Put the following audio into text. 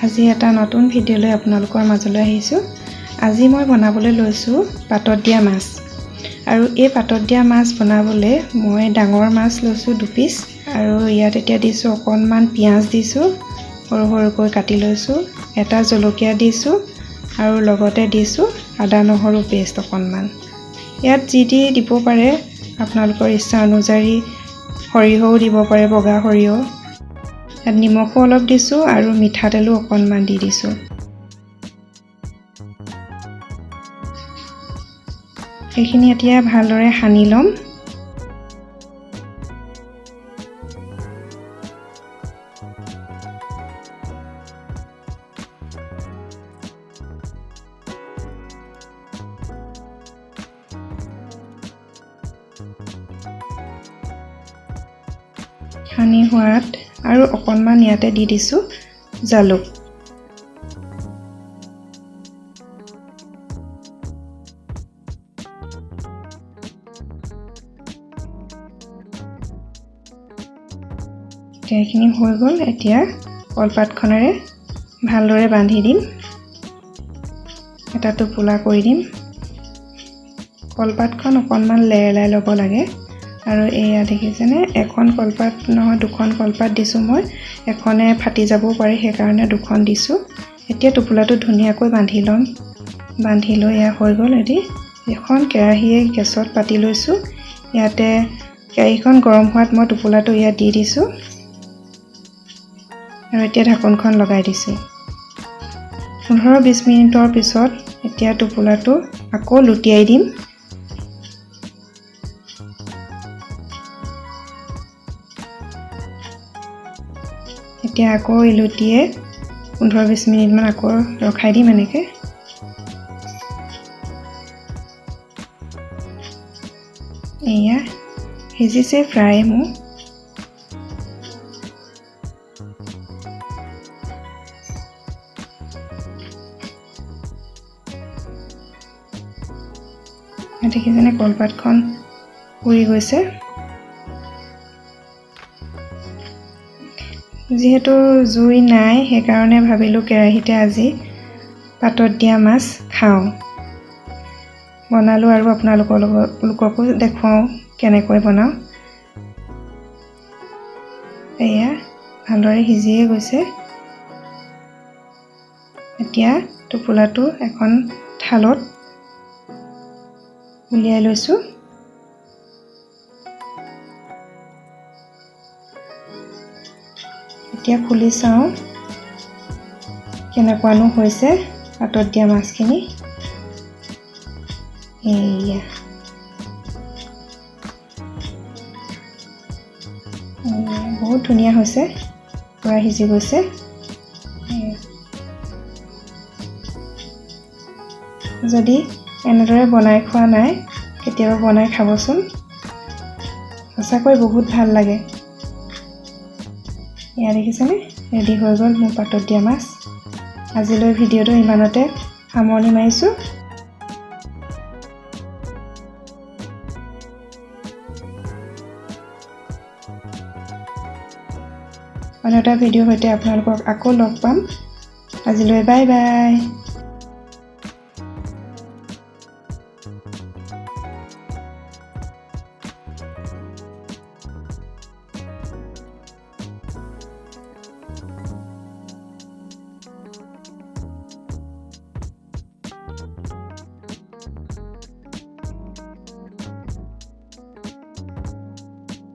আজি এটা নতুন ভিডিঅ' লৈ আপোনালোকৰ মাজলৈ আহিছোঁ। আজি মই বনাবলৈ লৈছোঁ পাতত দিয়া মাছ। আৰু এই পাতত দিয়া মাছ বনাবলৈ মই ডাঙৰ মাছ লৈছোঁ দুপিচ। আৰু ইয়াত এতিয়া দিছোঁ অকণমান পিঁয়াজ দিছোঁ, সৰু সৰুকৈ কাটি লৈছোঁ, এটা জলকীয়া দিছোঁ আৰু লগতে দিছোঁ আদা নহৰু পেষ্ট অকণমান। ইয়াত যি দি দিব পাৰে আপোনালোকৰ ইচ্ছা অনুযায়ী, সৰিয়হও দিব পাৰে, বগা সৰিয়হ। ইয়াত নিমখো অলপ দিছোঁ আৰু মিঠাতেলো অকণমান দি দিছোঁ। এইখিনি এতিয়া ভালদৰে সানি ল'ম। সানি হোৱাত আৰু অকণমান ইয়াতে দি দিছোঁ জালুক। এইখিনি হৈ গ'ল। এতিয়া কলপাতখনেৰে ভালদৰে বান্ধি দিম, এটা টোপোলা কৰি দিম। কলপাতখন অকণমান লেৰেলাই ল'ব লাগে। আৰু এয়া দেখিছেনে, এখন কলপাত নহয় দুখন কলপাত দিছোঁ মই, এখনে ফাটি যাবও পাৰে সেইকাৰণে দুখন দিছোঁ। এতিয়া টোপোলাটো ধুনীয়াকৈ বান্ধি ল'ম। বান্ধি লৈ এয়া হৈ গ'ল। ৰেডি। এখন কেৰাহীয়ে গেছত পাতি লৈছোঁ। ইয়াতে কেৰাহীখন গৰম হোৱাত মই টোপোলাটো ইয়াত দি দিছোঁ আৰু এতিয়া ঢাকোনখন লগাই দিছোঁ। 15-20 মিনিটৰ পিছত এতিয়া টোপোলাটো আকৌ লুটিয়াই দিম। এতিয়া আকৌ লুটিয়াই 15-20 মিনিটমান আকৌ ৰখাই দিম এনেকৈ। এয়া সিজিছে প্ৰায় মোৰ। দেখিছেনে কলপাতখন পুৰি গৈছে। যিহেতু জুই নাই সেইকাৰণে ভাবিলোঁ কেৰাহীতে আজি পাতত দিয়া মাছ খাওঁ। বনালোঁ আৰু আপোনালোকৰ লোককো দেখুৱাওঁ কেনেকৈ বনাওঁ। এয়া ভালদৰে সিজিয়ে গৈছে। এতিয়া টোপোলাটো এখন থালত উলিয়াই লৈছোঁ। এতিয়া খুলি চাওঁ কেনেকুৱানো হৈছে পাতত দিয়া মাছখিনি। এয়া বহুত ধুনীয়া হৈছে, পূৰা সিজি গৈছে। যদি এনেদৰে বনাই খোৱা নাই কেতিয়াবা বনাই খাবচোন, সঁচাকৈ বহুত ভাল লাগে। এয়া দেখিছেনে, ৰেডি হৈ গ'ল মোৰ পাতত দিয়া মাছ। আজিলৈ ভিডিঅ'টো ইমানতে সামৰণি মাৰিছোঁ। অন্য এটা ভিডিঅ'ৰ সৈতে আপোনালোকক আকৌ লগ পাম। আজিলৈ বাই বাই।